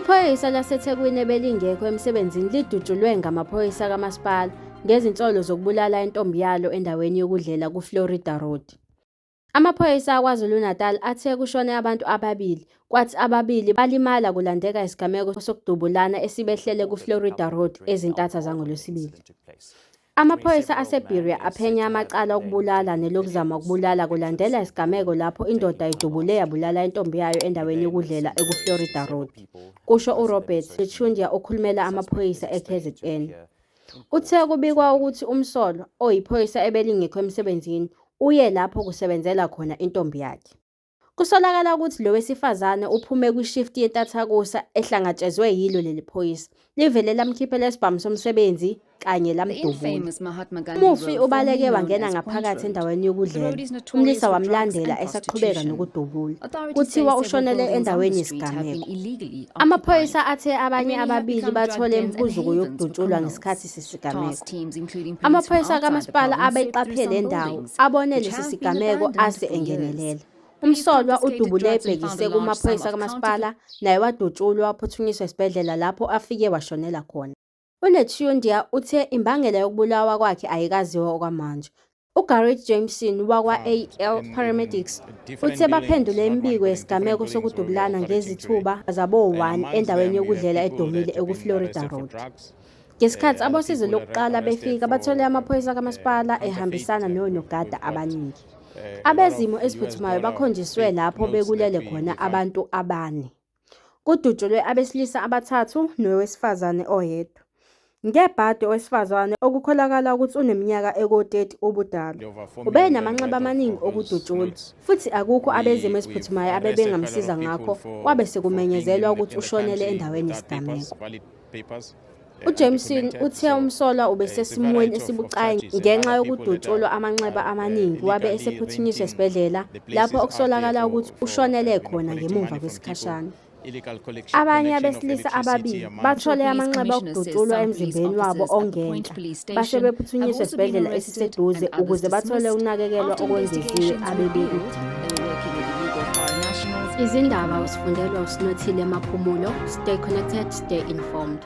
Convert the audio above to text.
Iphoyisa laseThekwini ebelingekho emsebenzini lidutshulwe ngamaphoyisa kamasipala ngezinsolo zokubulala intombi yalo endaweni yokudlela kuFlorida Road. Amaphoyisa aKwaZulu-Natal athe kushone abantu ababili, kwathi ababili balimala kulandeka isigameko sokudubulana esibehlele kuFlorida Road ezintatha zangoLwesibili. Amaphoyisa aseBerea aphenya amacala okubulala nelokuzama ukubulala kulandela isigameko lapho indoda idubule yabulala intombi yayo endaweni yokudlela ekuFlorida Road, kusho uRobert Lechundia okhulumela amaphoyisa eKZN. Uthe kubikwa ukuthi umsolwa, oyiphoyisa ebelingekho emsebenzini, uye lapho kusebenzela khona intombi yakhe. Kusolakala ukuthi lo wesifazane uphume kwi-shift yentathakusa ehlangatshezwe yilo leli phoyisa. Livele lamkhiphela isibhamu somsebenzi kanye The lamdubula. infamous Mahatma Gandhi Umufi Road, ubaleke formerly known wangena as Point ngaphakathi Road. endaweni The road yokudlela. is notorious Umlisa for drugs wamlandela and esaqhubeka prostitution. nokudubula. Authorities say Kuthiwa several ushonele buildings on the endaweni street have been yesigameko. illegally occupied. Amaphoyisa athe And abanye many have ababili become drug bathole dens and imihuzuko havens for yokudutshulwa criminals. ngesikhathi sesigameko. Task teams, including police from Amaphoyisa outside the kamasipala province, swept through abeqaphe some le ndawo buildings, abone which lesi have been sigameko abandoned ase for years. engenelela. Police Umsolwa confiscated udubule drugs and found ebhekise a large sum kumaphoyisa of kamasipala naye wadutshulwa waphuthunyiswa esibhedlela lapho afike washonela khona. UNetshiunda uthe imbangela yokubulawa kwakhe ayikaziwa okwamanje. UGarrett Jameson found wakwa-AL in Paramedics different uthe buildings, baphendule not one imibiko building, different yesigameko buildings where we are sokudubulana operating today. ngezithuba And zabo-1 amongst endaweni them, we have yokudlela people edumile that have been ekuFlorida arrested for Road. drugs, Ngesikhathi other abosizo people lokuqala arrested befika for bathole amaphoyisa kamasipala counterfeit. ehambisana We've nonogada got abaningi. a lot of Abezimo US eziphuthumayo dollar bakhonjiswe fake lapho notes that bekulele we, khona we found. abantu abane. Kudutshulwe abesilisa abathathu nowesifazane oyedwa. Ngebhadi owesifazane okukholakala ukuthi uneminyaka eko-30 ubudala. Over 4 million rand Ubenamanxeba worth of, amaningi of those okudutshulwa notes. futhi akukho abezimo We've eziphuthumayo arrested quite a lot abebengamsiza of people ngakho kwabe for being sekumenyezelwa in the, ukuthi in the ushonele country endaweni without papers, yesigameko. valid papers, UJameson undocumented. uthe So umsolwa it's a ubesesimweni variety of esibucayi charges and ngenxa other people that yokudutshulwa are, amanxeba are amaningi wabe illegally esephuthunyiswa renting esibhedlela the lapho places out there okusolakala for, ukuthi for ushonele khona collecting ngemuva money from people, kwesikhashana. illegal collection, Abanye connection of abesilisa electricity ababili among bathole Metro Police amanxeba Commissioner says okudutshulwa some police emzimbeni wabo officers at the Point ongenhla Police base Station have bephuthunyiswa also been esibhedlela arrested esiseduze and others ukuze bathole dismissed ukunakekelwa after okwengeziwe investigations revealed abebekudinga. they were working with illegal foreign nationals. Izindaba uzifundelwa uSinothile Maphumulo. Stay connected, stay informed.